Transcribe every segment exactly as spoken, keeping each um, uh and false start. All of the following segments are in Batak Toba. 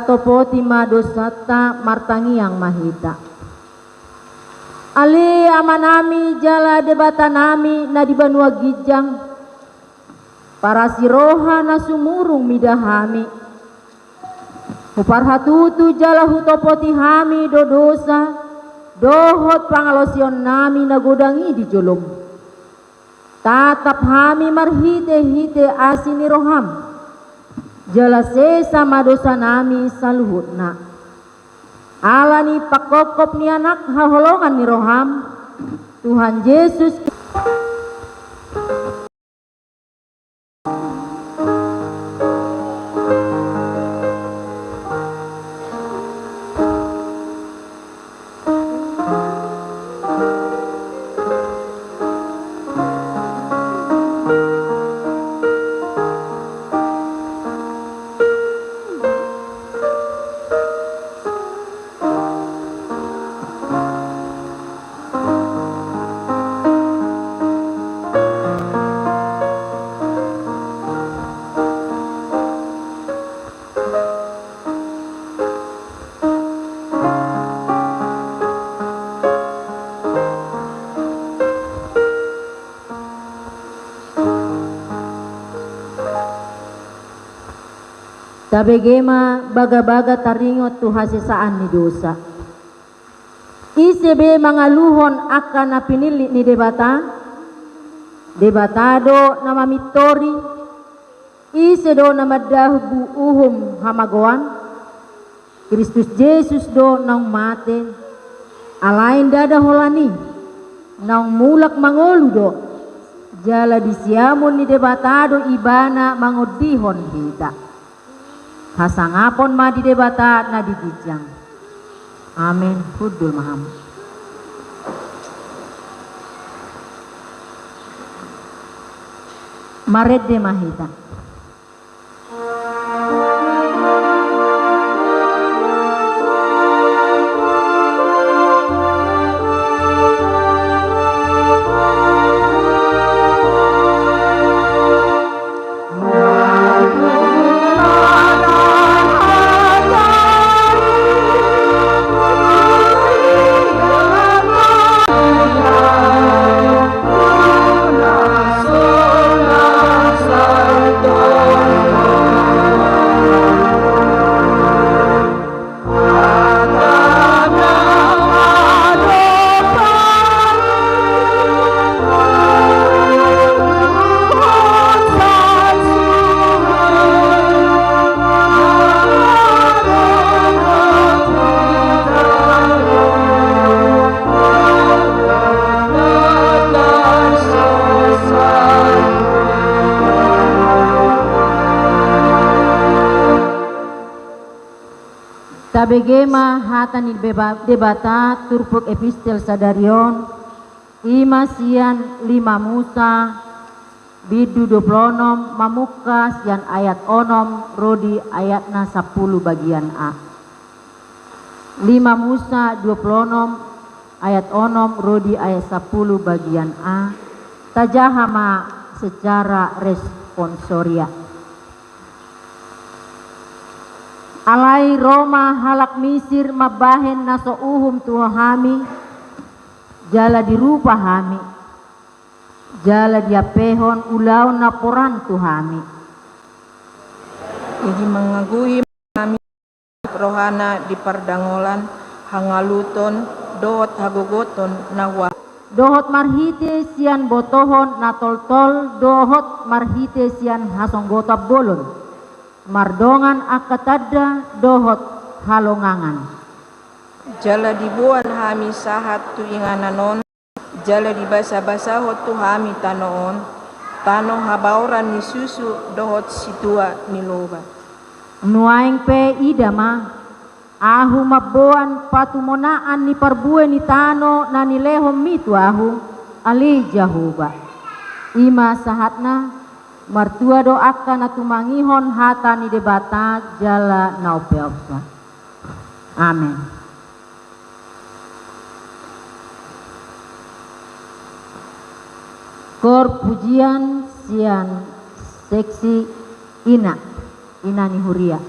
Topoti ma dosanta, martangiang ma hita. Ale Amanami jala Debatanami na di banua ginjang, parasi roha na sumurung mida hami. Huparhatutu jala hutopoti hami do dosa dohot pangalaosionnami na godang i di jolom. Tatap hami marhitehite asi ni roham, jala sesa ma dosanami saluhutna. Ala ni pangkophop ni Anak haholongan ni roham, Tuhan Jesus. Tabege ma bagabaga taringot tu hasesaan ni dosa. Ise be mangaluhon angka na pinillit ni Debata? Debata do na mamintori. Ise do na mandabu uhum hamagoan? Kristus Jesus do naung mate, alai ndada holan i, naung mulak mangolu do, jala di siamun ni Debata do Ibana mangondihon hita. Hasangapon ma di Debata na di ginjang. Amen. Hundul ma hamu. Marende ma hita. Tabege ma hata ni Deba-, Debata turpuk epistel sadari on, i ma sian lima Musa, bindu dua pulu onom, mamungka sian ayat onom ro di ayatna sampulu bagian a. Lima Musa dua pulu onom ayat onom ro di ayat sampulu bagian a. Tajaha ma secara responsoria. Alai ro ma halak Misir mambahen na so uhum tu hami, jala dirupa hami, jala diampehon ulaon na poran tu hami. Jadi mangagui hami rohana di pardangolan, hangaluton, dohot hagogoton na hua. Dohot marhite sian botohon na toltol, dohot marhite sian hasonggotan bolon, mardongan angka tanda dohot halongangan. Jala diboan hami sahat tu inganan on, jala dibasabasahon tu hami tano on, tano habaoran ni susu dohot situa ni loba. Nuaeng pe ida ma, ahu mamboan patumonaan ni parbue ni tano na nilehonmi tu ahu, ale Jahowa. I ma sahatna. Martua do angka na tumangihon hata ni Debata jala na umpeopsa. Amen. Kor pujian sian seksi ina, ina ni huria.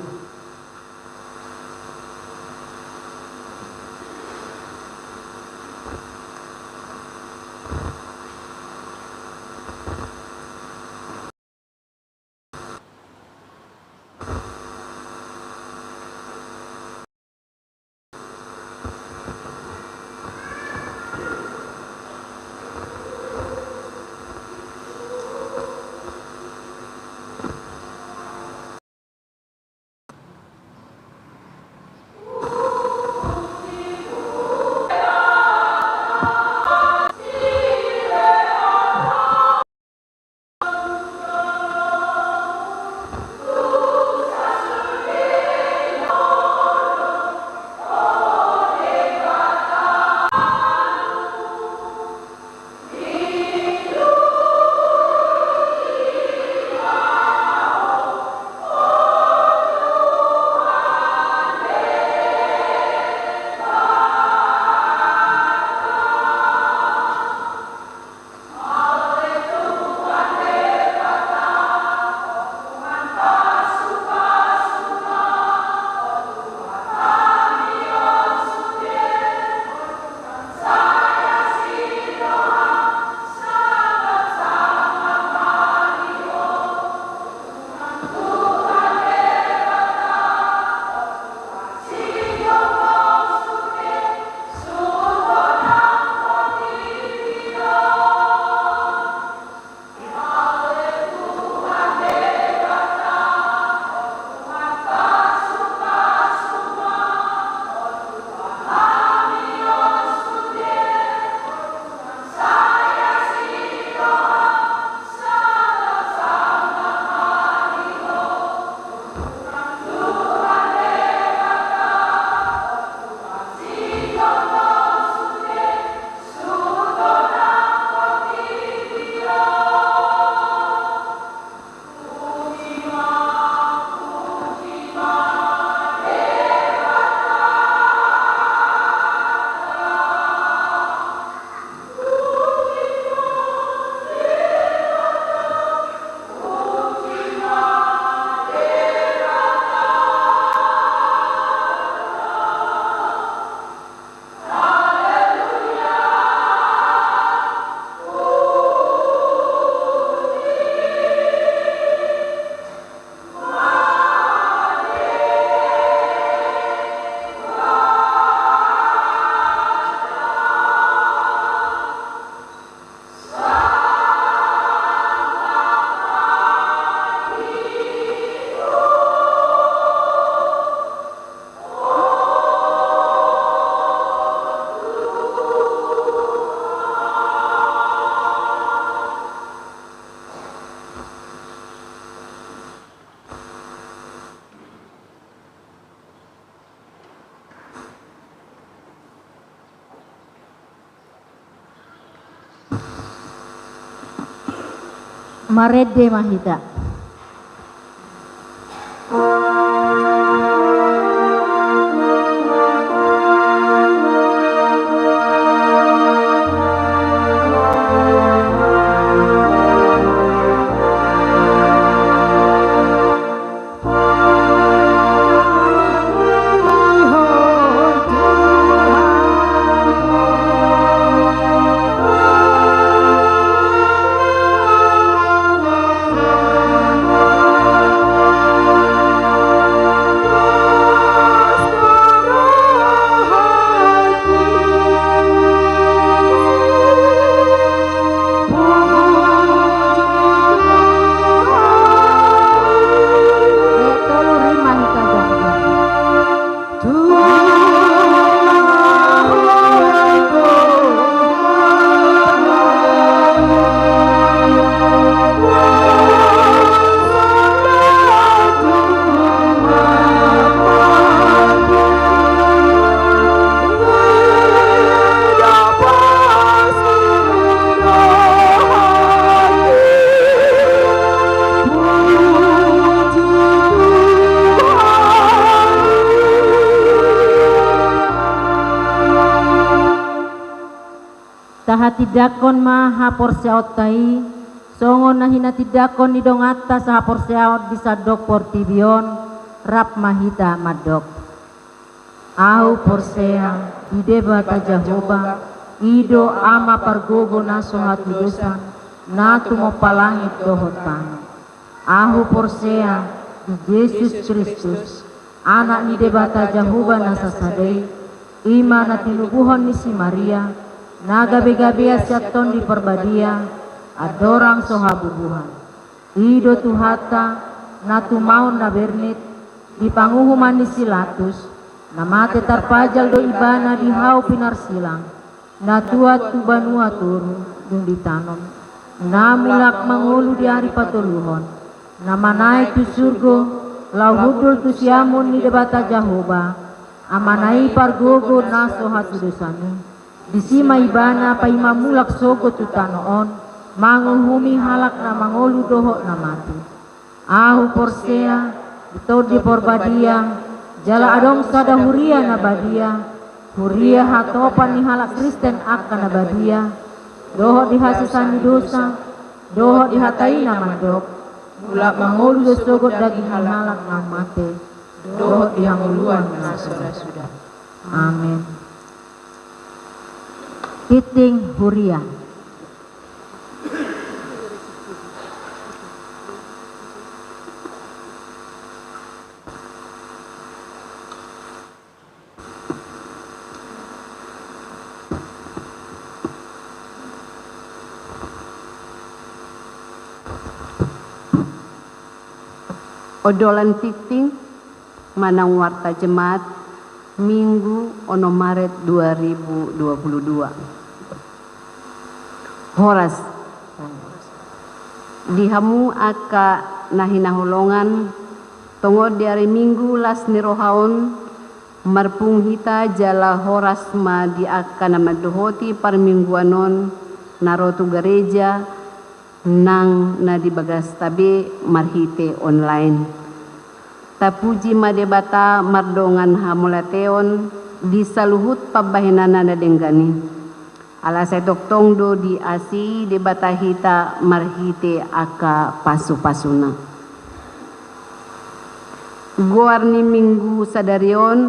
Marende ma hita. Tahatindangkon ma haporseaonta i, songon na hinatindangkon ni donganta sahaporseaon di sandok portibi on, rap ma hita mandok. Ahu porsea di Debata Jahowa, i do Ama pargogo na so hatudosan, na tumompa langit dohot tano. Ahu porsea di Jesus Kristus, Anak ni Debata Jahowa na sasada i, i ma na tinubuhon ni si Maria, na gabe-gabean sian Tondi Parbadia, andorang so habubuhan. I do Tuhanta, na tumaon na bernit, di panguhuman ni si Latus, na mate tarpajal do Ibana di hau pinarsilang, na tuat tu banua toru, dung ditanom, na mulak mangolu di ari patoluhon, na manaek tu surgo, laho hundul tu siamun ni Debata Jahowa, Amana i pargogo na so hatudosan i. Disi ma Ibana paima mulak sogot tu tano on, manguhumi halak na mangolu dohot na mate. Ahu porsea di Tondi Parbadia, jala adong sada huria na badia, huria hatopan ni halak Kristen angka na badia, dohot di hasesaan ni dosa, dohot di hata i na mandok, mulak mangolu do sogot daging ni halak na mate, dohot di hangoluan na so suda. Amen. Tingting huria. Ondolan tingting manang warta jemaat, Minggu onom Maret dua ribu dua puluh dua. Horas. Di hamu angka na hinaholongan, tongon di ari Minggu las ni roha on, marpungu hita jala horas ma di angka na mandohoti parmingguan on na ro tu gareja nang na di bagasta be marhite online. Tapuji ma Debata mardongan hamauliateon di saluhut pambahenanna na denggan i. Ala sai tongtong do diasi Debata hita marhite angka pasupasuna. Goar ni Minggu sadari on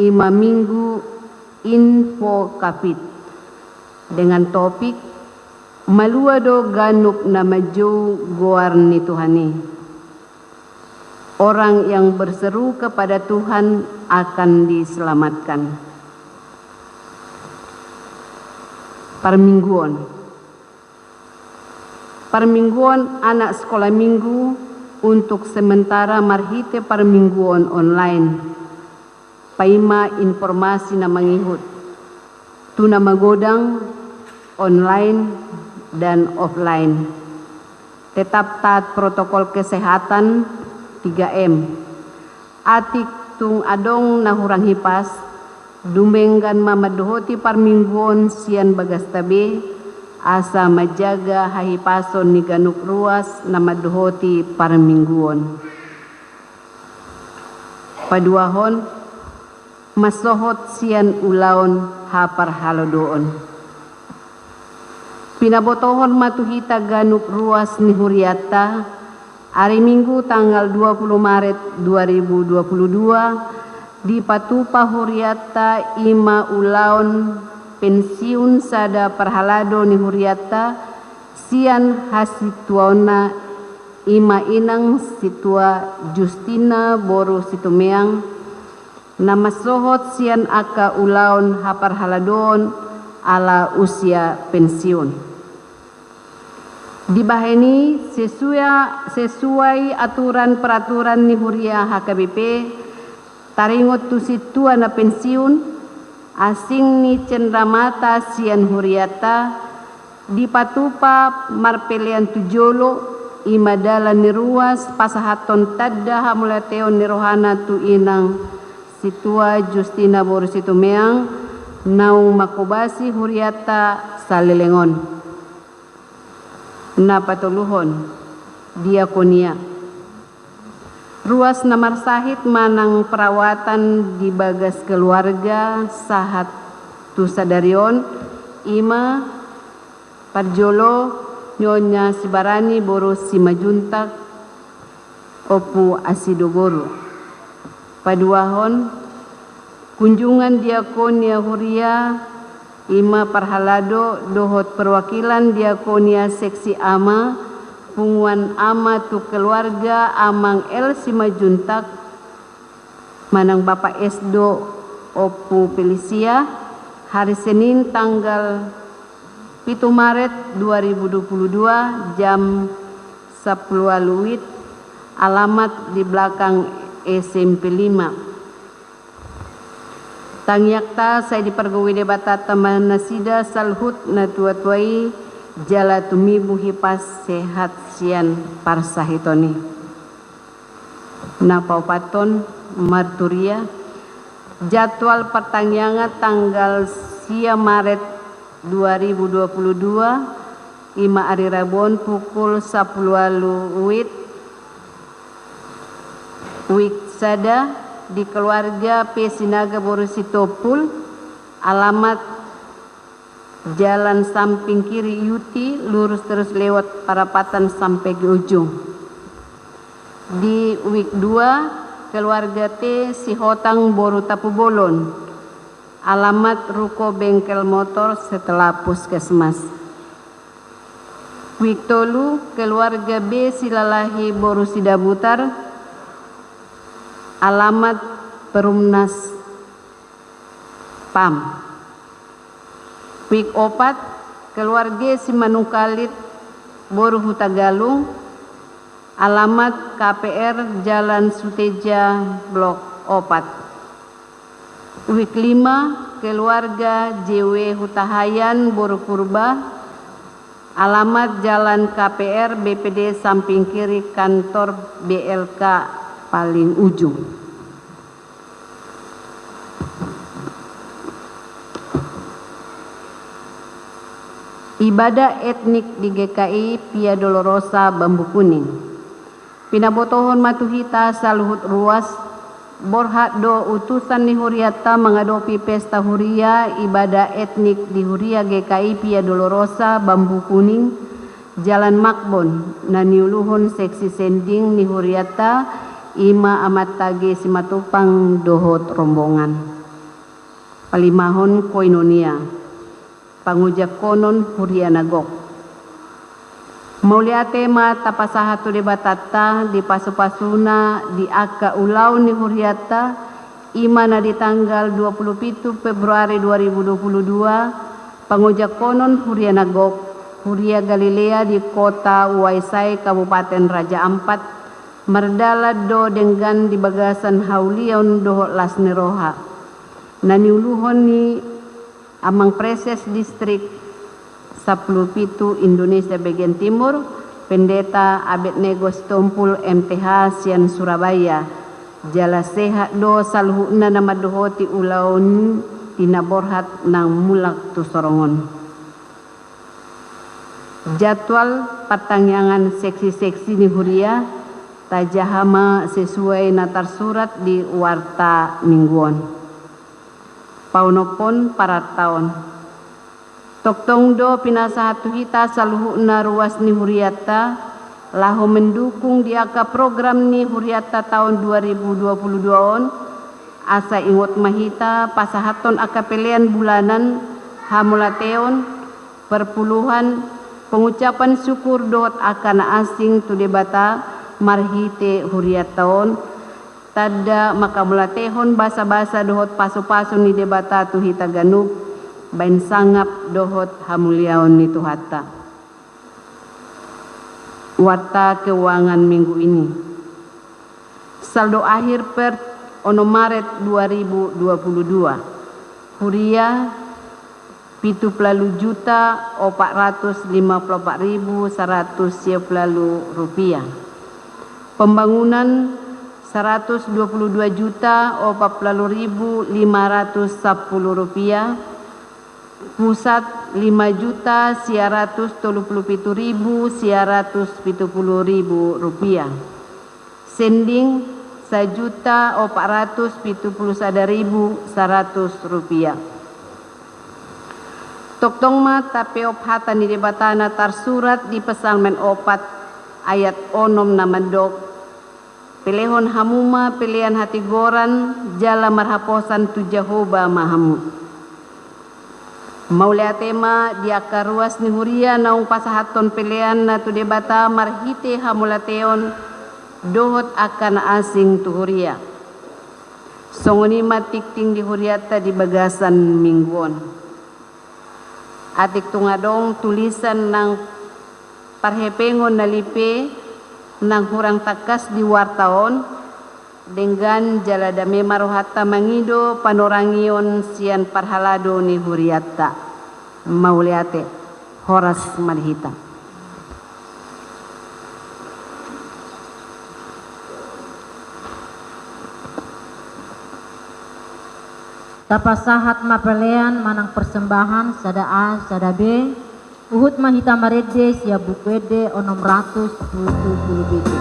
i ma Minggu Invocavit, dengan topik: Malua do ganup na manjou goar ni Tuhan i. Orang yang berseru kepada Tuhan akan diselamatkan. Parmingguon. Parmingguon anak sekolah minggu untuk sementara marhite parmingguon online. Paima informasi na mangihut tu na magodang, online dan offline. Tetap taat protokol kesehatan, tiga M. Atik tung adong na hurang hipas, dumenggan ma mandohoti parmingguon sian bagasta be, asa manjaga hahipason ni ganup ruas na mandohoti parmingguon. Paduahon, mansohot sian ulaon haparhaladoon. Pinabotohon ma tu hita ganup ruas ni hurianta, ari Minggu tanggal dua puluh Maret dua ribu dua puluh dua, dipatupa hurianta i ma ulaon pensiun sada parhalado ni hurianta sian hasituaonna, i ma inang situa Justina boru Situmeang, na mansohot sian angka ulaon haparhaladoon ala usia pensiun. Dibahen i, sesua-, sesuai aturan peraturan ni huria H K B P, taringot tu sintua na pensiun, asing ni cenramata sian hurianta, dipatupa marpelean tu jolo, i ma dalan ni ruas pasahathon tanda hamauliateon ni rohana tu inang situa Justina boru Situmeang, naung manghobasi hurianta saleleng on. Na patoluhon, diakonia. Ruas na marsahit manang perawatan di bagas keluarga sahat tu sadari on, i ma parjolo Nyonya Sibarani boru Simanjuntak, Ompu Asido boru. Paduahon, kunjungan diakonia huria, i ma parhalado dohot perwakilan diakonia seksi ama, punguan ama tu keluarga Amang L Simanjuntak, manang Bapak S do Ompu Felicia, hari Senin tanggal pitu Maret dua ribu dua puluh dua, jam sampulu ualu wit, alamat di belakang S M P lima. Tangiangta sai dipargogoi Debata ma nasida saluhut natuatua i, jala tumibu hipas sehat sian parsahiton i. Na paopathon, marturia. Jadwal partangiangan tanggal sia Maret dua ribu dua puluh dua, i ma ari Rabu on, pukul sampulu ualu wit, wik sada, di keluarga P Sinaga boru Sitompul, alamat Jalan Samping Kiri Yuti, lurus terus lewat perapatan sampai ke ujung. Di wik dua, keluarga T Sihotang boru Tapubolon, alamat ruko bengkel motor setelah puskesmas. Wik tolu, keluarga B Silalahi boru Sidabutar, alamat Perumnas P A M. Wik opat, keluarga Simanungkalit boru Hutagalung, Alamat K P R Jalan Suteja, Blok opat. Wik lima, keluarga J W Hutahayan, Boru Purba. Alamat Jalan K P R, B P D samping kiri kantor B L K paling ujung. Ibadah etnik di G K I Via Dolorosa, Bambu Kuning. Pinabotohon ma tu hita saluhut ruas, borhat do utusan ni hurianta mangadopi pesta huria ibadah etnik di huria G K I Via Dolorosa, Bambu Kuning, Jalan Makbon, na niuluhon seksi sending ni hurianta, i ma Amanta G Simatupang dohot rombongan. Palimahon, koinonia, pangojangkonon huria na gok. Mauliate ma tapasahat tu Debatanta di pasupasuna di angka ulaon ni hurianta, i ma na di tanggal dua puluh pitu Februari dua ribu dua puluh dua, pangojangkonon huria na gok, huria Galilea di kota Uaisai, Kabupaten Raja Ampat, mardalan do denggan di bagasan haulion dohot las ni roha. Na niuluhon ni Amang Praeses Distrik sampulu pitu Indonesia bagian Timur, Pendeta Abednego Sitompul, M T H, sian Surabaya, jala sehat do saluhutna na mandohoti ulaon i, di na borhat nang mulak tu sorongon. Jadwal partangiangan seksi-seksi ni huria, tajaha ma sesuai na tarsurat di warta mingguon. Paonomhon parartaon. Tongtong do pinasahat tu hita saluhutna ruas ni hurianta, laho mendukung di angka program ni hurianta taon dua ribu dua puluh dua on, asa ingot ma hita pasahathon angka pelean bulanan, hamauliateon, perpuluhan, pengucapan syukur dohot angka na asing tu Debata marhite hurianta on, tanda manghamauliatehon basa-basa dohot pasu-pasu ni Debata tu hita ganup, baen sangap dohot hamuliaon ni Tuhanta. Warta keuangan minggu ini. Saldo akhir per onom Maret dua ribu dua puluh dua. Huria, pitu pulu ualu juta opat ratus lima pulu opat ribu saratus sia pulu ualu rupiah. Pembangunan, saratus dua pulu dua juta opat pulu ualu ribu lima ratus sampulu rupiah. Pusat, lima juta sia ratus tolu pulu pitu ribu sia ratus pitu pulu ribu rupiah. Sending, sajuta opat ratus pitu pulu sada ribu saratus rupiah. Tongtong ma tapeop hata ni Debata na tarsurat di Psalmen opat ayat onom na mandok: Pelehon hamu ma pelean hatigoran, jala marhaposan tu Jahowa ma hamu. Mauliate ma di angka ruas ni huria naung pasahathon peleanna tu Debata marhite hamauliateon dohot angka na asing tu huria. Songon i ma tingting di hurianta di bagasan minggu on. Atik tung adong tulisan nang parhepengon na lipe nang hurang tangkas di warta on, denggan jala dame ma rohanta mangido panorangion sian parhalado ni hurianta. Mauliate, horas ma di hita. Tapasahat ma pelean manang persembahan sada A, sada B, huhut ma hita marende sian Buku Ende onom ratus tujuh puluh pitu.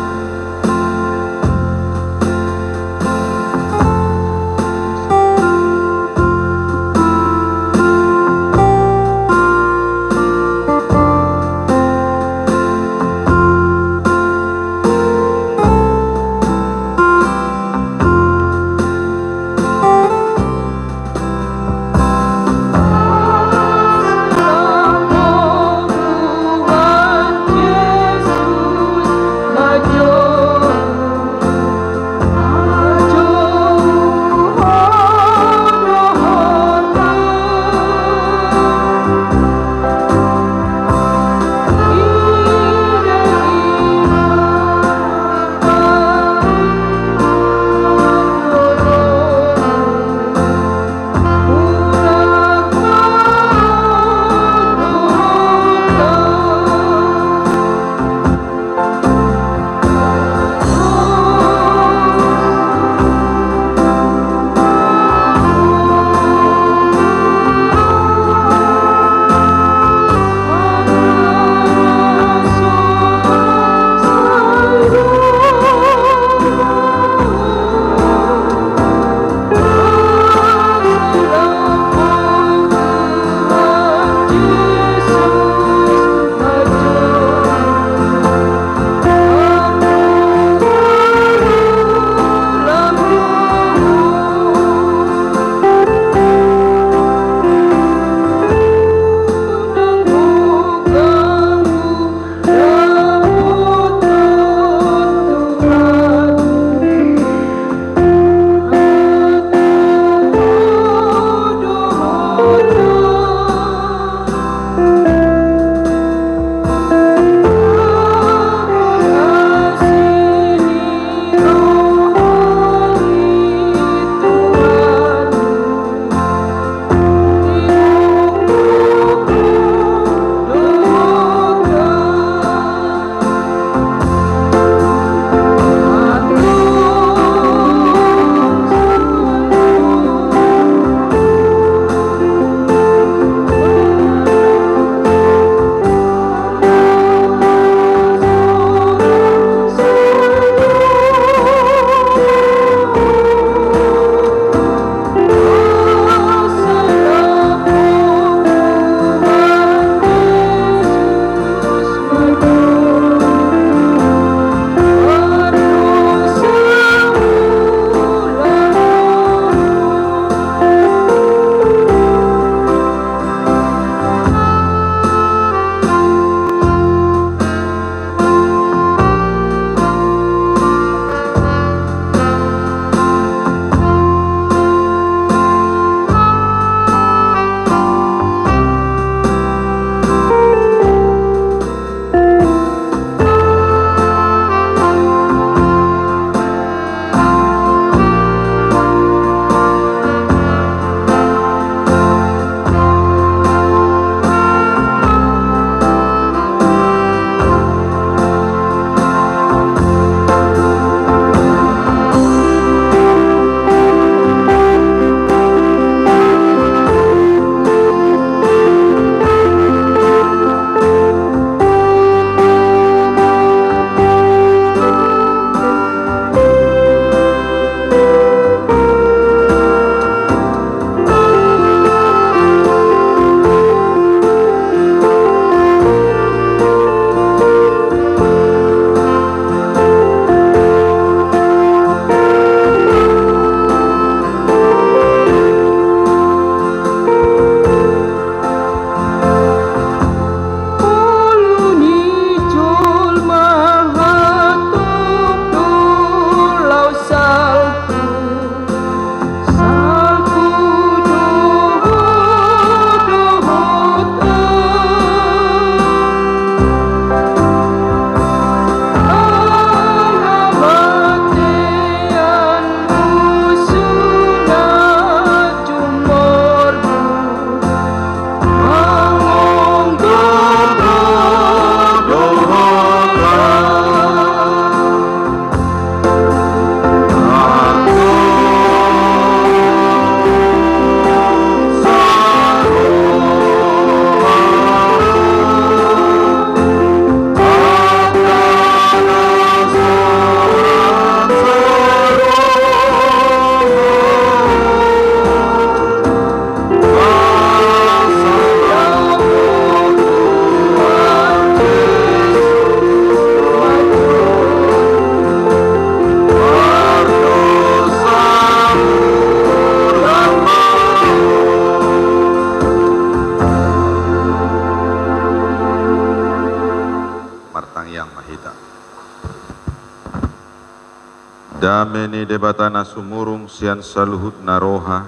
Dame ni Debata na sumurung sian saluhut na roha,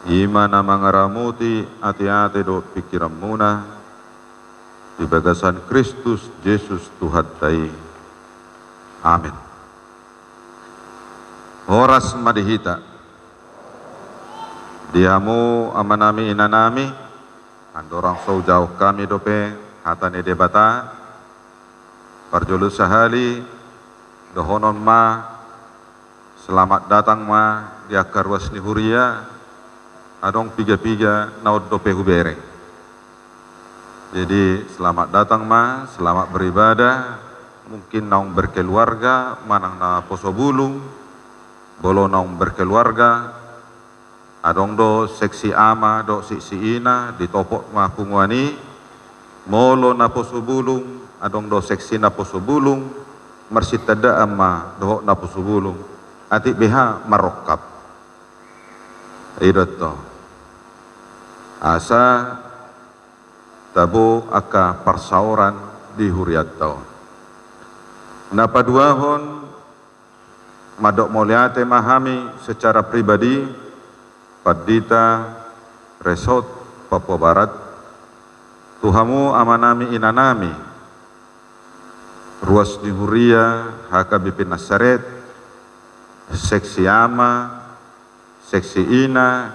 i ma na mangaramoti ateate dohot pingkiranmuna, di bagasan Kristus Jesus Tuhanta i. Amen. Horas ma di hita. Di hamu amanami inanami, andorang so hujahahon hami dope hata ni Debata, parjolo sahali dohonon ma selamat datang ma di angka ruas ni huria, adong piga-piga na on dope hubereng. Jadi selamat datang ma, selamat beribadah. Mungkin naung berkeluarga manang naposo bulung, molo naung berkeluarga, adong do seksi ama dohot seksi ina, ditopot ma punguan i. Molo naposo bulung, adong do seksi naposo bulung, marsitandaan ma dohot naposo bulung, atik beha marrongkap. I do antong. Asa tabo angka parsaoran di hurianta on. Na paduahon, mandok mauliate ma hami secara pribadi, Pandita Resort Papua Barat, tu hamu amanami inanami, ruas ni huria H K B P Nasaret, seksi ama, seksi ina,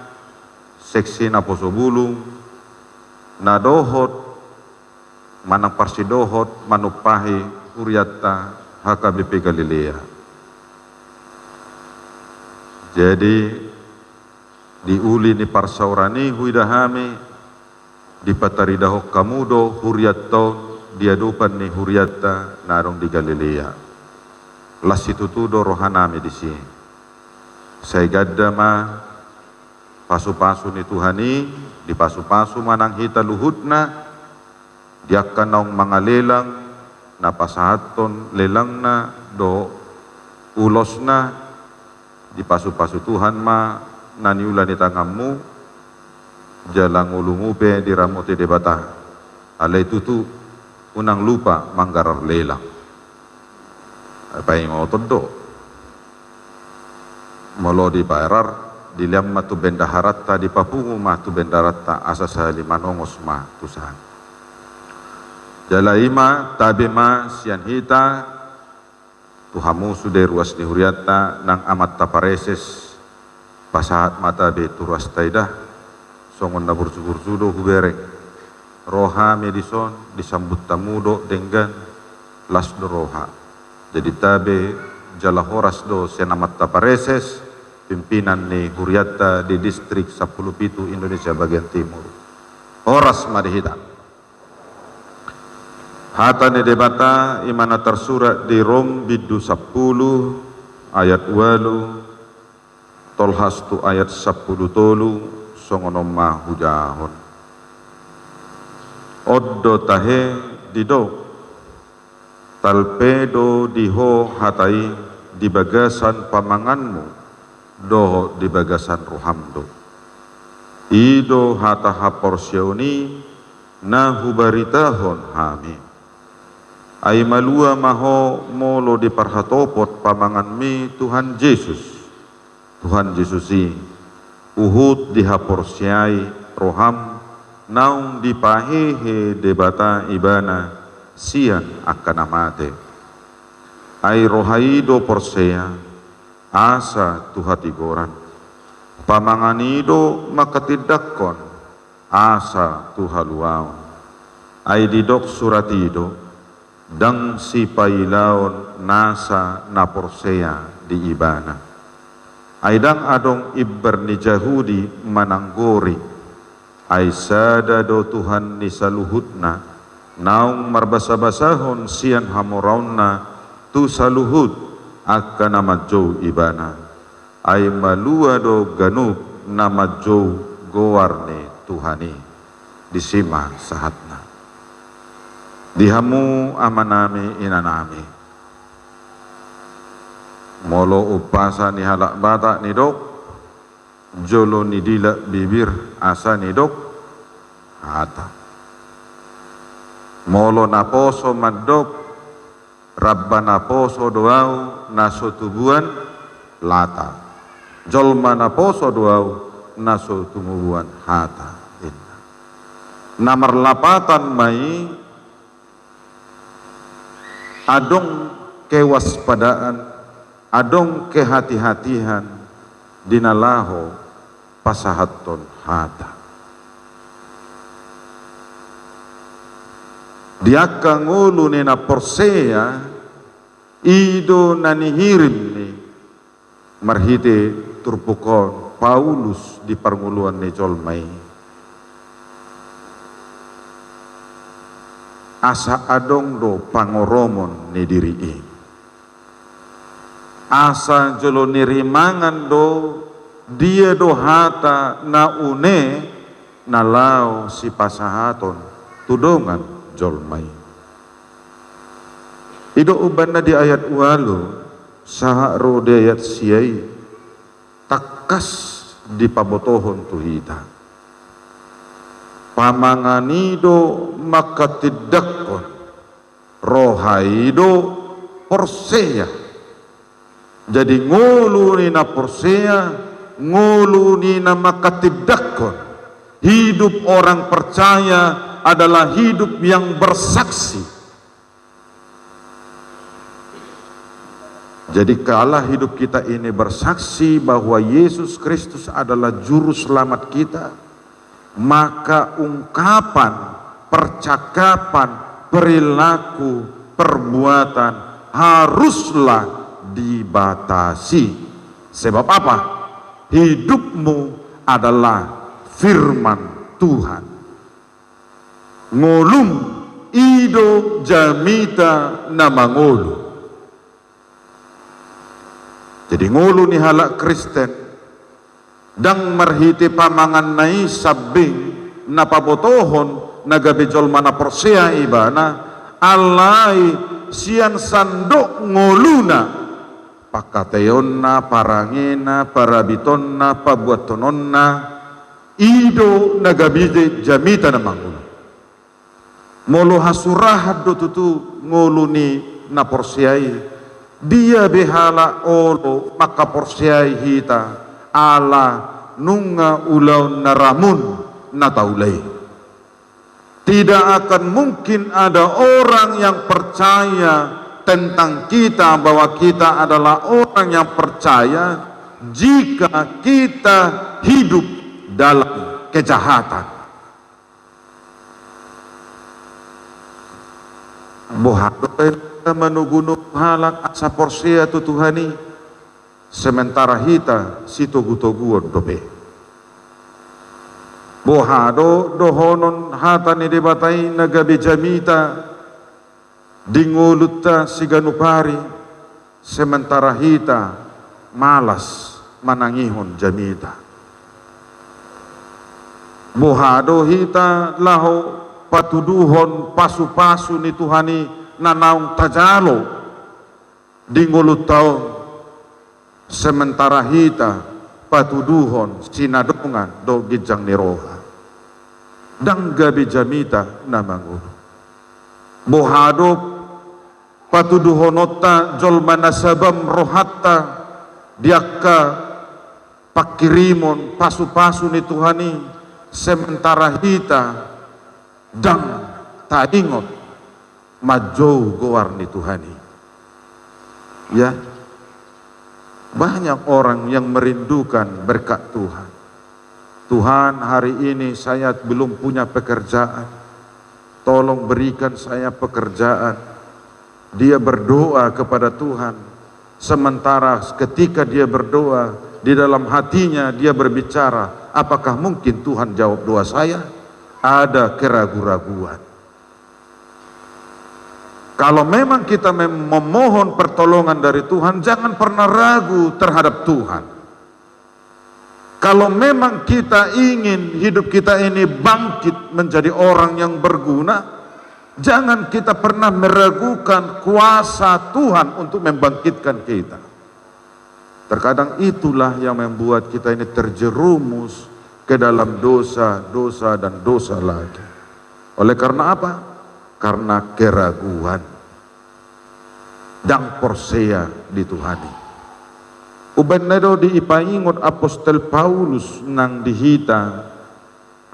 seksi naposo bulung, na dohot manang parsidohot manumpahi hurianta H K B P Galilea. Jadi, di uli ni parsaoran i huida hami, dipataridahon hamu do hurianta on di adopan ni hurianta na adong di Galilea. Las situtu do rohanami disi. Sai ganda ma pasupasu ni Tuhan i, dipasupasu ma nang hita luhutna, di angka naung mangalelang, na pasahathon lelangna dohot ulosna, dipasupasu Tuhan ma na niula ni tanganmu, jala ngolumu pe diramoti Debata. Alai tutu, unang lupa manggarar lelang. Paingoton do. Molo dibarar, dilehon ma tu bendaharanta, dipapungu ma tu bendaharanta, asa sahali manongos ma tu sahali. Jala i ma, tabe ma sian hita, tu hamu sude ruas ni hurianta nang amanta pareses, pasahat ma tabe tu ruasta i da, songon na burju-burju do hubereng. Ro hami dison, disambut hamu do denggan, las do roha. Jadi tabe jala horas do sian amanta pareses, pimpinan ni hurianta di distrik sampulu pitu Indonesia bagian timur. Horas ma di hita. Hata ni Debata i ma na tarsurat di Rom bindu sampulu ayat ualu, tolhas tu ayat sampulu tolu, songon on ma hujahahon. On do tahe didok, talpe do di ho hata i di bagasan pamanganmu, dohot di bagasan roham do. I do hata haporseaon i na hubaritahon hami. Ai malua ma ho molo diparhatopot pamanganmi Tuhan Jesus. Tuhan Jesus i, huhut dihaporseai roham naung dipahehe Debata ibana sian angka na mate. Ai roha i do porsea, asa tu hatigoran. Pamangan i do manghatindanghon, asa tu haluaon. Ai didok surat i do, ndang sipailaon nasa na porsea di ibana. Ai ndang adong imbar ni Jahudi mananggori. Ai sada do Tuhan ni saluhutna, naung marbasabasahon sian hamoraonna tu saluhut angka na manjou ibana. Ai malua do ganup na manjou goar ni Tuhan i. Disi ma sahatna. Di hamu amanami inanami. Molo umpasa ni halak Batak nidok, jolo nidilak bibir asa nidok hata. Molo naposo mandok, Ramba na poso do ahu na so tubuan lata. Jolma na poso do ahu na so tumubuan hata, ninna. Na marlapatan ma i, adong kewaspadaan, adong kehati-hatian di na laho pasahathon hata. Di angka ngolu ni na porsea, i do na nihirim ni marhite turpuk on Paulus di parngoluan ni jolma i. Asa adong do pangoromon ni diri i. Asa jolo nirimangan do dia do hata na une na laho sipasahaton tu dongan jolma i. I do umbahen na di ayat ualu, sahat ro di ayat sia i, tangkas dipabotohon tu hita. Pamangan i do manghatindanghon, roha i do porsea. Jadi ngolu ni na porsea, ngolu ni na manghatindanghon. Hidup orang percaya adalah hidup yang bersaksi. Jadi, kala hidup kita ini bersaksi bahwa Yesus Kristus adalah Juru Selamat kita, maka ungkapan, percakapan, perilaku, perbuatan haruslah dibatasi. Sebab apa? Hidupmu adalah firman Tuhan. Ngolum i do jamita na mangolu. Jadi, ngolu ni halak Kristen ndang marhite pamanganna i sambing na pabotohon na gabe jolma na porsea ibana, alai sian sandok ngoluna, pangkataionna, parangena, parabitonna, pabuathononna, i do na gabe jamita na mangolu. Molo hasurahan do tutu ngolu ni na porsea i, dia be halak olo manghaporseai hita, ala nunga ulaon na ramun na taula i. Tidak akan mungkin ada orang yang percaya tentang kita bahwa kita adalah orang yang percaya jika kita hidup dalam kejahatan. Boha do hita manugu-nugu halak asa porsea tu Tuhan i, sementara hita sitogu-toguon dope? Boha do dohonon hata ni Debata i na gabe jamita di ngolunta siganup ari, sementara hita malas manangihon jamita? Boha do hita laho patuduhon pasu-pasu ni Tuhan i na naung tajalo di ngolunta on, sementara hita patuduhon sinadongan dohot ginjang ni roha? Ndang gabe jamita na mangolu. Boha do patuduhononta jolma na sabam rohanta di angka pangkirimon pasu-pasu ni Tuhan i, sementara hita ndang taingot manjou goar ni Tuhan i. Ya, banyak orang yang merindukan berkat Tuhan. "Tuhan, hari ini saya belum punya pekerjaan. Tolong berikan saya pekerjaan." Dia berdoa kepada Tuhan. Sementara ketika dia berdoa, di dalam hatinya dia berbicara, "Apakah mungkin Tuhan jawab doa saya?" Ada keragu-raguan. Kalau memang kita mem-, memohon pertolongan dari Tuhan, jangan pernah ragu terhadap Tuhan. Kalau memang kita ingin hidup kita ini bangkit menjadi orang yang berguna, jangan kita pernah meragukan kuasa Tuhan untuk membangkitkan kita. Terkadang itulah yang membuat kita ini terjerumus ke dalam dosa, dosa, dan dosa lagi. Oleh karena apa? Karena keraguan. ndang porsea di Tuhan i. Umbaen na i do dipaingot apostel Paulus nang di hita,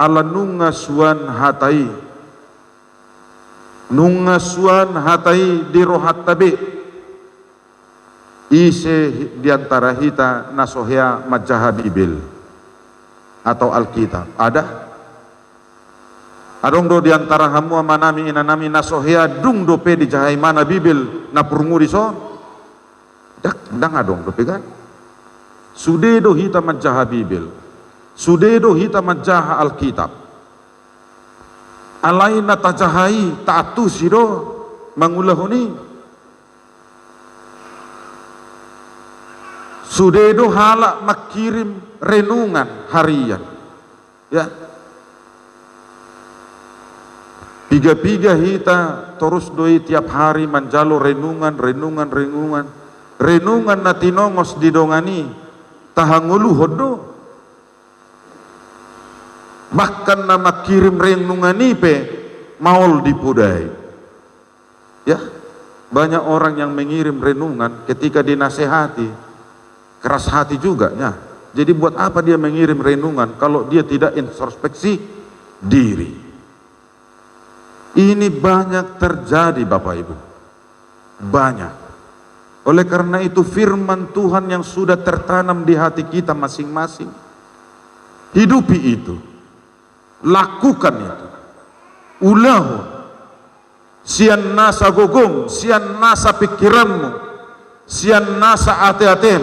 ala nunga suan hata i, nunga suan hata i di rohanta be. Ise di antara hita na so hea manjaha Bibel atau Alkitab? Ada? Adong do di antara hamu amanami inanami na so hea dung dope dijaha ibana Bibel na purmu dison? Ndang, ndang adong dope kan? Sude do hita manjaha Bibel, sude do hita manjaha Alkitab. Alai na tajaha i taantusi do mangulahon i. Sude do halak mangkirim renungan harian. Ya. Piga-piga hita torus do i tiap hari manjalo renungan, renungan, renungan. Renungan na tinongos di dongan i tahangoluhon do. Bahkan na mangkirim renungan i pe maol dipodai. Ya, banyak orang yang mengirim renungan ketika dinasehati, keras hati juga, ya. Jadi buat apa dia mengirim renungan kalau dia tidak introspeksi diri? Ini banyak terjadi, Bapak Ibu. Banyak. Oleh karena itu, firman Tuhan yang sudah tertanam di hati kita masing-masing, hidupi itu. Lakukan itu. Ulahon. Sian nasa gogom, sian nasa pingkiranmu, sian nasa ate-atem,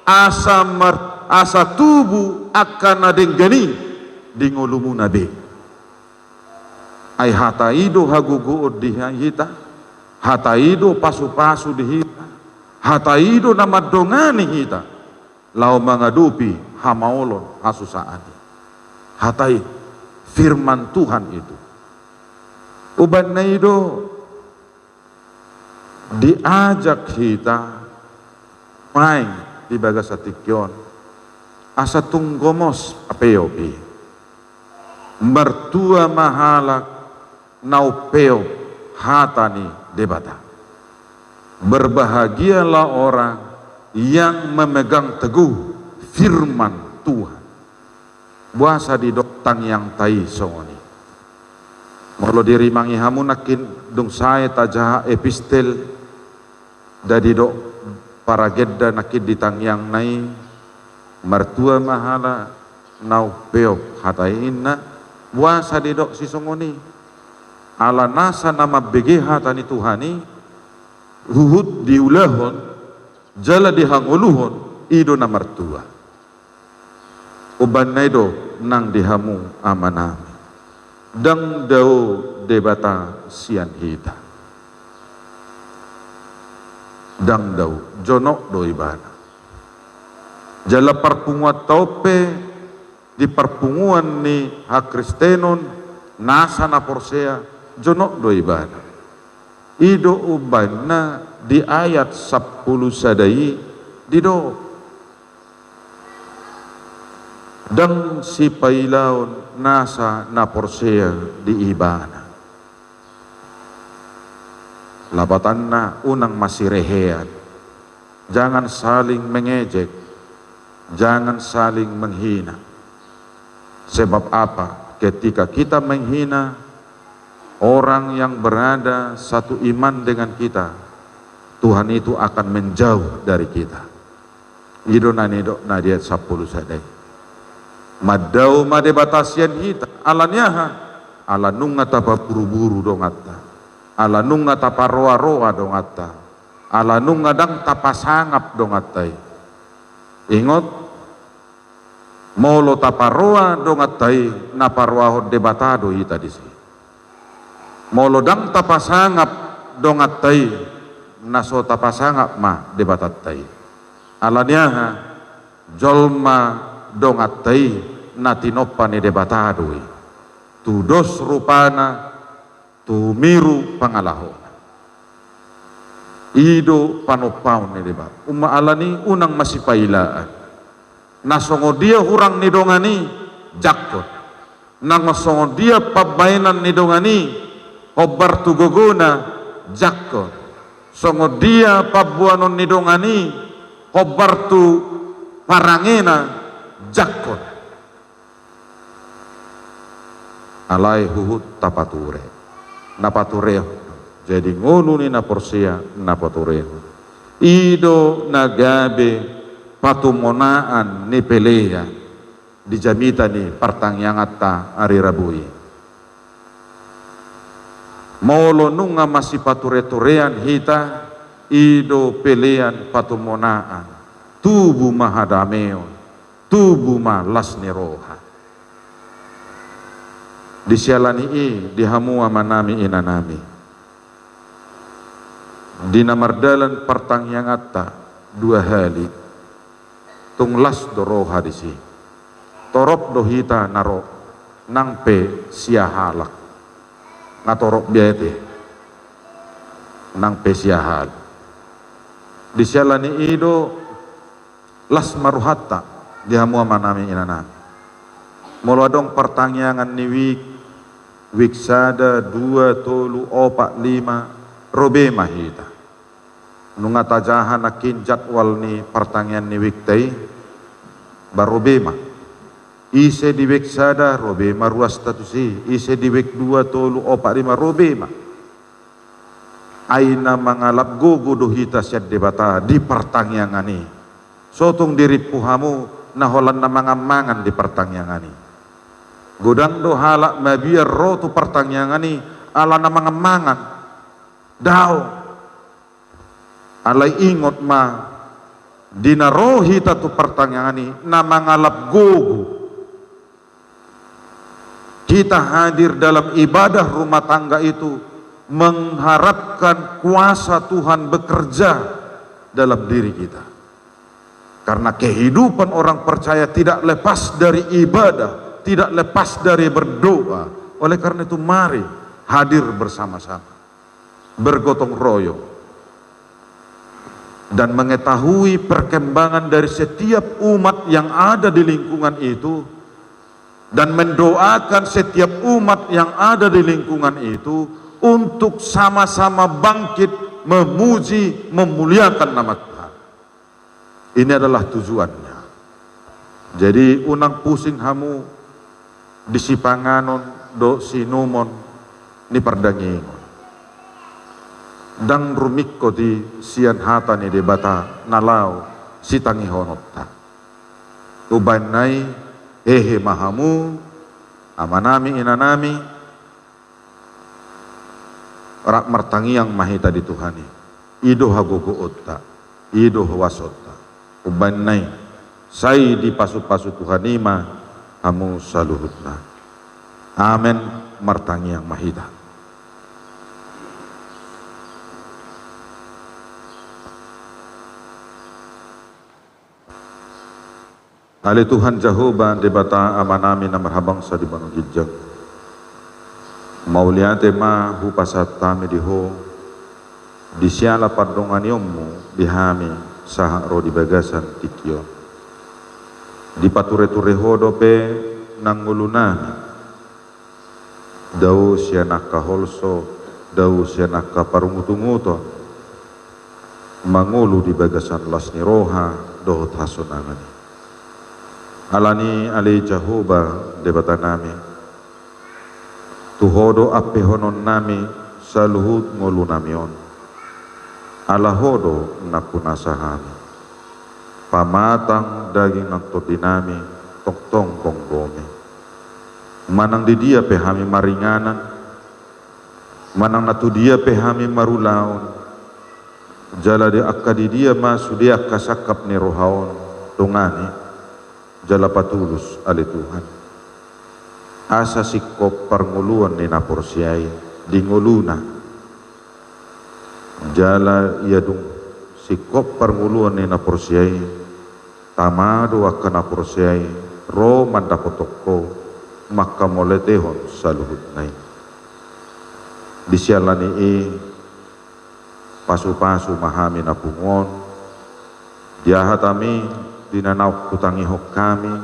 asa mar-, asa tubu angka na denggan i di ngolumuna be. Ai hata i do hagogoon di hita, hata i do pasu-pasu di hita, hata i do na mandongani hita laho mangadopi hamaolon, hasusaan i. Hata i, firman Tuhan itu. Umbaen na i do diajak hita main di bagasan tingki on, asa tung gomos papeop i. Martua ma halak na umpeop hata ni Debata. Berbahagialah orang yang memegang teguh firman Tuhan. Boasa didok tangiangta i songon i? Molo dirimangi hamu nangkin dung sae tajaha epistel, nda didok paragenda nangkin di tangiangna i, martua ma halak na umpeop hata i inna. Boasa didok sisongon i? Ala nasa na mambege hata ni Tuhan i, huhut diulahon, jala dihangoluhon, i do na martua. Umbaen na i do nang di hamu amanami. Ndang dao Debata sian hita. Ndang dao, jonok do ibana. Jala parpunguanta on pe di parpunguan ni hakristenon, nasa na porsea, jonok do ibana. I do umbaenna di ayat sampulu sada i didok. Ndang sipailaon nasa na porsea di ibana. Lapatanna unang masirehean. Jangan saling mengejek. Jangan saling menghina. Sebab apa? Ketika kita menghina orang yang berada satu iman dengan kita, Tuhan itu akan menjauh dari kita. I do na nidok na di ayat sampulu sada i. Mandao ma Debata sian hita, ala ni aha? Ala nunga tapaburu-buru donganta. Ala nunga taparoa-roa donganta. Ala nunga ndang tapasangap donganta i. Ingot, molo taparoa donganta i, na paroahon Debata do hita disi. Molo ndang tapasangap donganta i, na so tapasangap ma Debatanta i. Ala ni aha? Jolma donganta i na tinompa ni Debata do i. Tudos rupana, tumiru pangalahona. I do panompaon ni Debata. Umma ala ni unang masipailaan. Na songon dia hurang ni dongan i, jangkon. Na songon dia pambaenan ni dongan i, hombar tu gogona, jangkon. Songon dia pamboanon ni dongan i, hombar tu parangena jangkon. Alai huhut tapature. Na paturehon. Jadi ngolu ni na porsea na paturehon. I do na gabe patumonaan ni pelean di jamita ni partangianganta ari Rabu i. Molo nunga masipature-turean hita, i do pelean patumonaan, tubu ma hadameon, tubu ma las ni roha. Di siala ni i, di hamu amanami inanami, di na mardalan partangianganta dua hali, tung las do roha disi. Torop do hita na ro, nang pe sia halak. Nga torop be ate, nang pe sia halak. Di siala ni i do las ma rohanta di hamu amanami inanami. Molo adong partangiangan ni wijk, wijk sada, dua, tolu, opat, lima, ro be ma hita. Nunga tajaha nangkin jadwal ni partangiangan ni wikta i, ba ro be ma. Ise di wijk sada, ro be ma ruasta tusi, ise di wijk dua, tolu, opat, lima, ro be ma. Ai na mangalap gogo do hita sian Debata di partangiangan i. So tung dirimpu hamu na holan na mangan-mangan di partangiangan i. Godang do halak mabiar ro tu partangiangan i ala na mangan-mangan. Daong. Alai ingot ma, di na ro hita tu partangiangan i, na mangalap gogo. Kita hadir dalam ibadah rumah tangga itu mengharapkan kuasa Tuhan bekerja dalam diri kita. Karena kehidupan orang percaya tidak lepas dari ibadah, tidak lepas dari berdoa. Oleh karena itu, mari hadir bersama-sama, bergotong royong, dan mengetahui perkembangan dari setiap umat yang ada di lingkungan itu, dan mendoakan setiap umat yang ada di lingkungan itu untuk sama-sama bangkit memuji, memuliakan nama Tuhan. Ini adalah tujuannya. Jadi, unang pusing hamu di sipanganon dohot siinumon ni pardangiangon. Ndang rumingkot i sian hata ni Debata na laho sitangihononta. Umbahen na i, hehe ma hamu, amanami, inanami, rap martangiang ma hita di Tuhan i. I do hagogoonta, i do huasonta. Umbahen na i, sai dipasupasu Tuhan i ma hamu saluhutna. Amen. Martangiang ma hita. Ale Tuhan Jahowa, Debata Amanami na marhabangsa di banua ginjang. Mauliate ma hupasahat hami di Ho, di siala pandonganionmu di hami sahat ro di bagasan tingki on. Dipatureture Ho dope nang ngolunami. Dao sian angka holso, dao sian angka parungutunguton, mangolu di bagasan las ni roha dohot hasonangan i. Alani i ale Jahowa Debatanami, tu Ho do ampehononnami saluhut ngolunami on. Ala Ho do nampunasa hami. Pamatang daging nang tondinami, tongtong gomgomi. Manang di dia pe hami maringanan, manang na tu dia pe hami marulaon, jala di angka di dia ma sude angka sangkap ni roha on, dongani, jala patulus ale Tuhan. Asa singkop parngoluon ni na porsea i di ngoluna. Jala ia dung singkop parngoluon ni na porsea i, tama do angka na porsea i ro mandapothon Ho, mangkamauliatehon saluhutna i. Di siala ni i, pasupasu ma hami na pungu on, di aha hami di na naung hutangihon hami,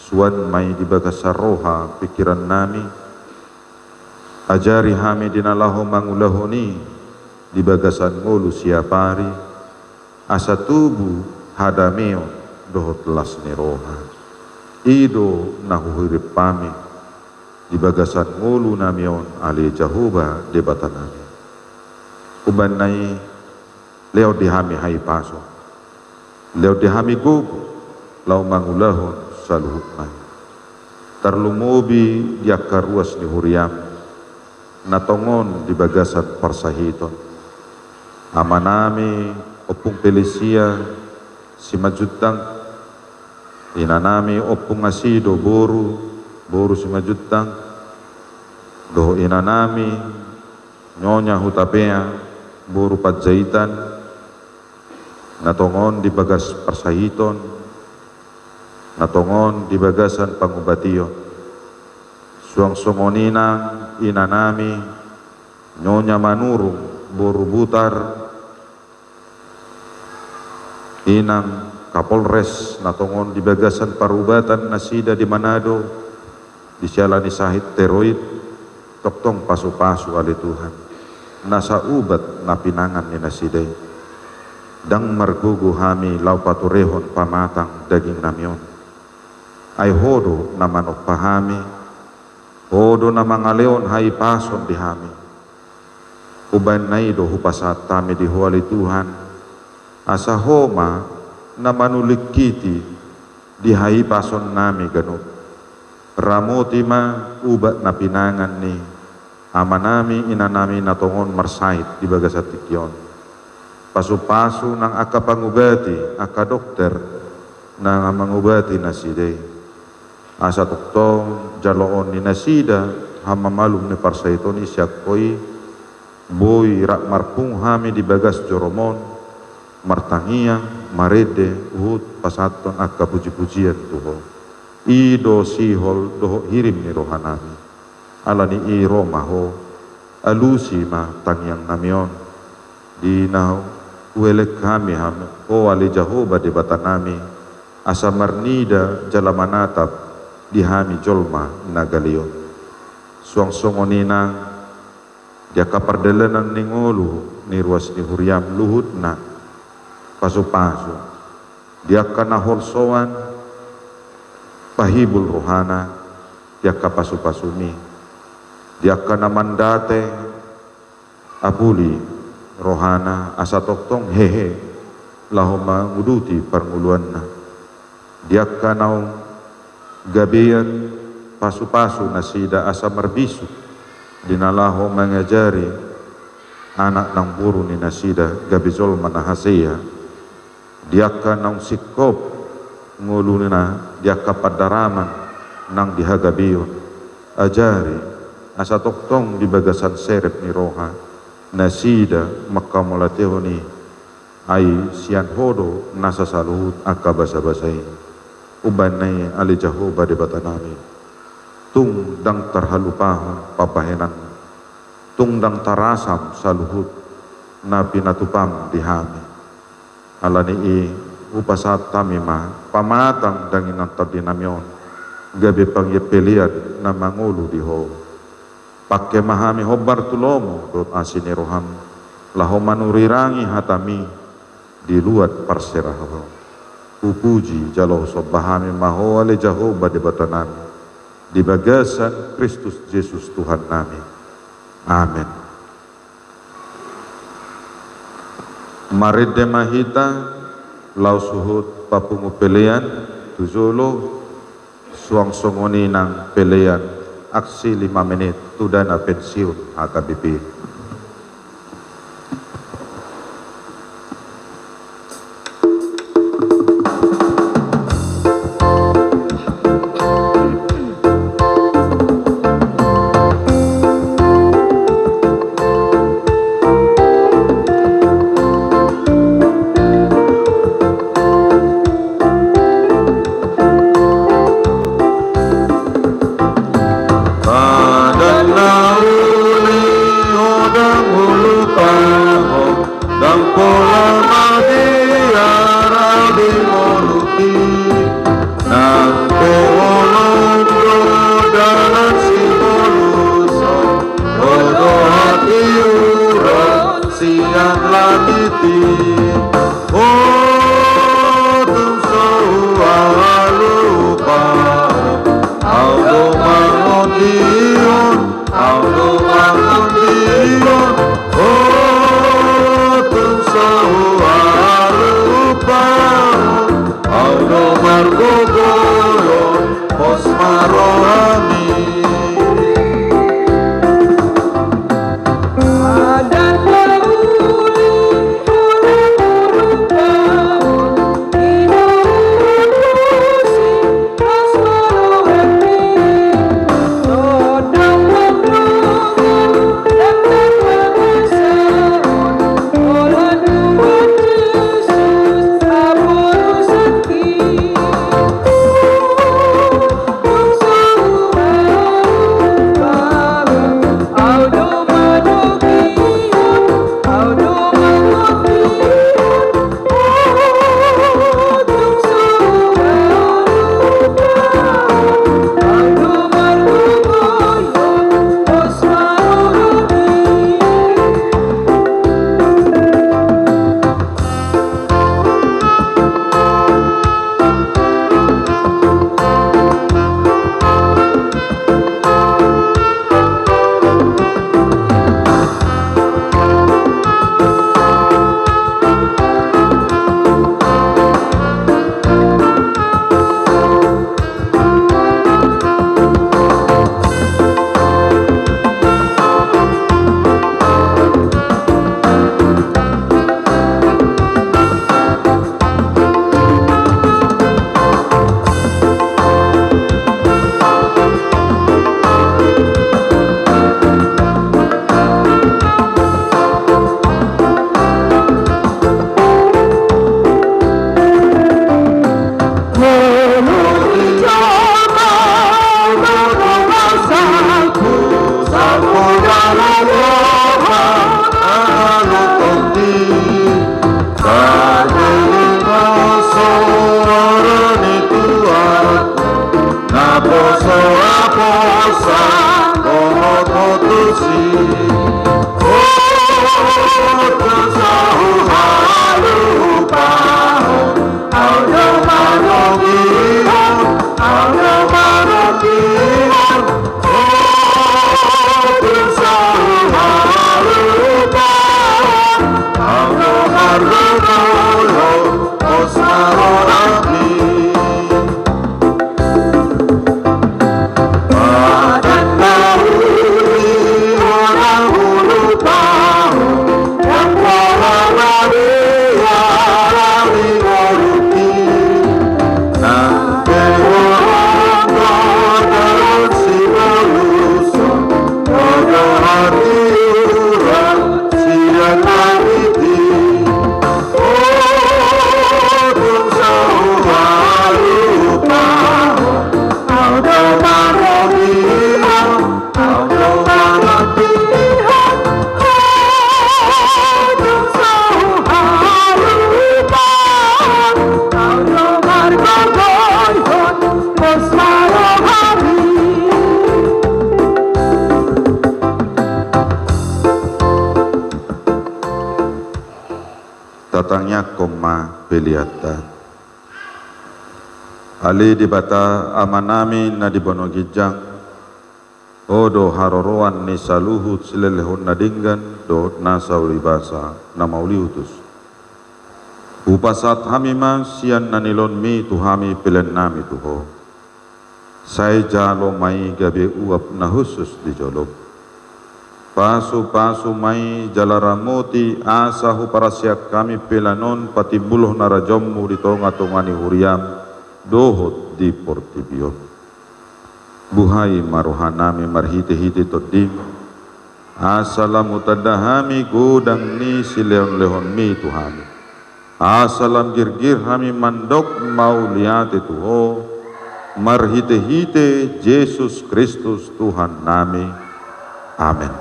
suan ma i di bagasan roha pingkirannami, ajari hami di na laho mangulahon i, di bagasan ngolu siapari, asa tubu hadameon dohot las ni roha. I do na huhirip hami di bagasan ngolunami on, ale Jahowa Debatanami. Umbahen na i, lehon di hami hahipason, lehon di hami gogo laho mangulahon saluhutna i. Tarlumobi di angka ruas ni huriam na tongon di bagasan parsahiton. Amanami Ompung Pelisia Simanjuntak, inanami Ompung Asido boru, boru Simanjuntak, dohot inanami Nyonya Hutapea boru Panjaitan, na tongon di bagas parsahiton, na tongon di bagasan pangubation. Suang songon i nang inanami Nyonya Manurung boru Butar, inang Kapolres na tongon di bagasan parubatan nasida di Manado, di siala ni sahit steroid. Tongtong pasupasu ale Tuhan, nasa ubat na pinangan ni nasida i. Ndang margogo hami laho paturehon pamatang dagingnami on. Ai Ho do na manompa hami, Ho do na mangalehon hahipason di hami. Umbahen na i do hupasahat hami di Ho ale Tuhan, asa Ho ma na manulingkiti di hahipasonnami ganup. Ramoti ma ubat na pinangan ni amanami inanami na tongon marsahit di bagasan tingki on. Pasupasu nang angka pangubati, angka dokter na mangubati nasida i. Asa tongtong jaloon ni nasida hamamalum ni parsahiton i sian Ho i, boi rap marpungu hami di bagas jorom on, martangiang, marende, huhut pasahathon angka pujipujian tu Ho. I do sihol dohot hirim ni rohanami. Ala ni i ro ma Ho, alusi ma tangiangnami on. Di na huelek hami Ho ale Jahowa Debatanami, asa marnida jala manatap di hami jolma na galeon. Suang songon i nang di angka pardalanan ni ngolu ni ruas ni huriam luhutna, pasupasu. Di angka na holsoan, pahibul rohana di angka pasupasumi. Di angka na mandate, apuli rohana asa tongtong hehe laho manguduti parngoluanna. Di angka naung gabean, pasupasu nasida asa marbisuk di na laho mangajari anak nang boru ni nasida gabe jolma na hasea. Di angka naung singkop ngoluna di angka pandaraman nang di hagabeon, ajari asa tongtong di bagasan serep ni roha nasida manghamauliatehon i. Ai sian Ho do nasa saluhut angka basabasa i. Umbahen na i ale Jahowa Debatanami, tung ndang tarhalupahon pambahenanna, tung ndang tarasam saluhut na pinatupam di hami. Ala ni i hupasahat hami ma pamatang daging nang tondinami on gabe pangpelean na mangolu di Ho. Pangke ma hami hombar tu lomo dohot asi ni roham, laho manurirangi hatami di luat parserahan. Hupuji jala husomba hami ma Ho ale Jahowa Debatanami, di bagasan Kristus Jesus Tuhannami. Amen. Marende ma hita laos huhut papungu pelean tu jolo, suang songon i nang pelean aksi lima menit tu dana pensiun H K B P. Padan na uli ho ndang hulupahon, ndang pola mabiar di ngolungki. Nang pe holong do dalan sipuluson, ho do hatiuron si Tung so hualupahon, au do mangondihon, au do mangondihon. Tung so hualupahon, au do margogoion, pos ma rohami. Tatangiangkon ma peleanta. Ale Debata Amanami na di banua ginjang, Ho do haroroan ni saluhut silehonlehon na denggan dohot nasa ulibasa na mauliutus. Hupasahat hami ma sian na nilehonmi tu hami peleannami tu Ho. Sai jalo ma i gabe uap na hushus di jolom. Pasupasu ma i jala ramoti asa huparasiak hami pelean on patimbulhon harajaonmu di tongatonga ni huriam dohot di portibi on. Buhai ma rohanami marhitehite Tondim, asa lam hutanda hami godang ni silehonlehonmi tu hami. Asa lam girgir hami mandok mauliate tu Ho, marhitehite Jesus Kristus Tuhannami. Amen.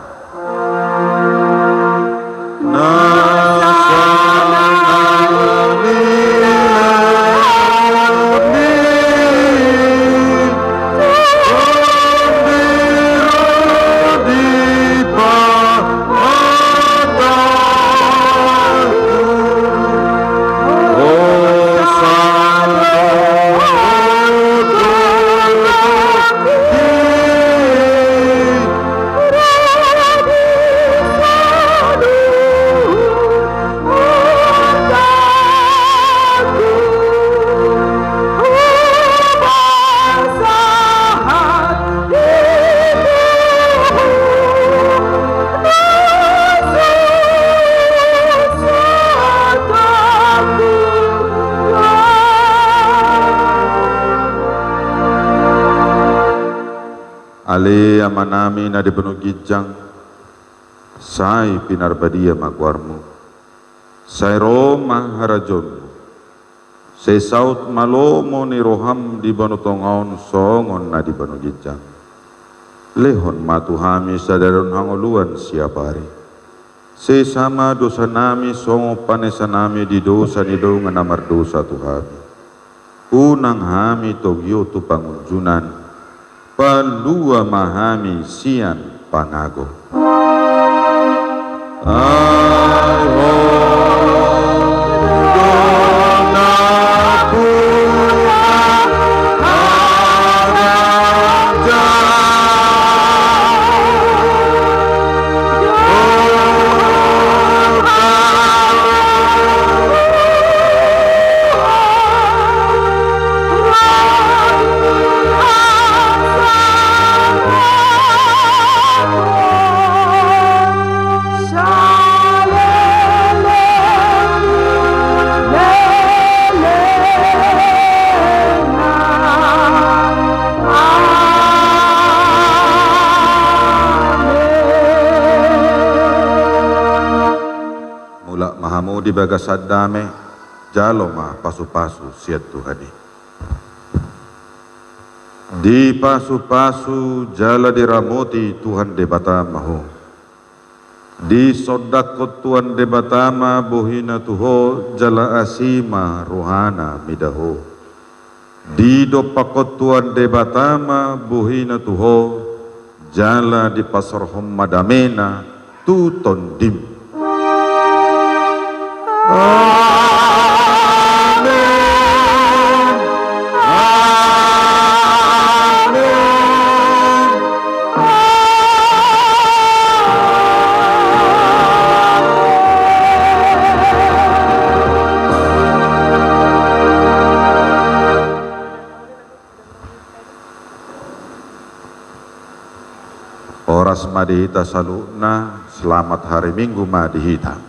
Ale Amanami na di banua ginjang, sai pinarbadia ma goarmu. Sai ro ma harajaonmu. Sai saut ma lomo ni roham di banua tonga on songon na di banua ginjang. Lehon ma tu hami sadari on hangoluan siapari. Sesa ma dosanami songon panesanami di dosa ni dongan na mardosa tu hami. Unang hami togihon tu pangunjunan. Palua ma hami sian pangago. Ai Ho do na pungu harajaon. Mulak ma hamu di bagasan dame, jalo ma pasupasu sian Tuhan i. Dipasupasu jala diramoti Tuhan Debata ma ho. Disondangkon Tuhan Debata ma bohina tu ho jala asi ma rohana mida ho. Didompakkon Tuhan Debata ma bohina tu ho jala dipasaorhon ma damena tu tondim. Amen. Amen. Horas ma di hita saluhutna, selamat hari Minggu ma di hita.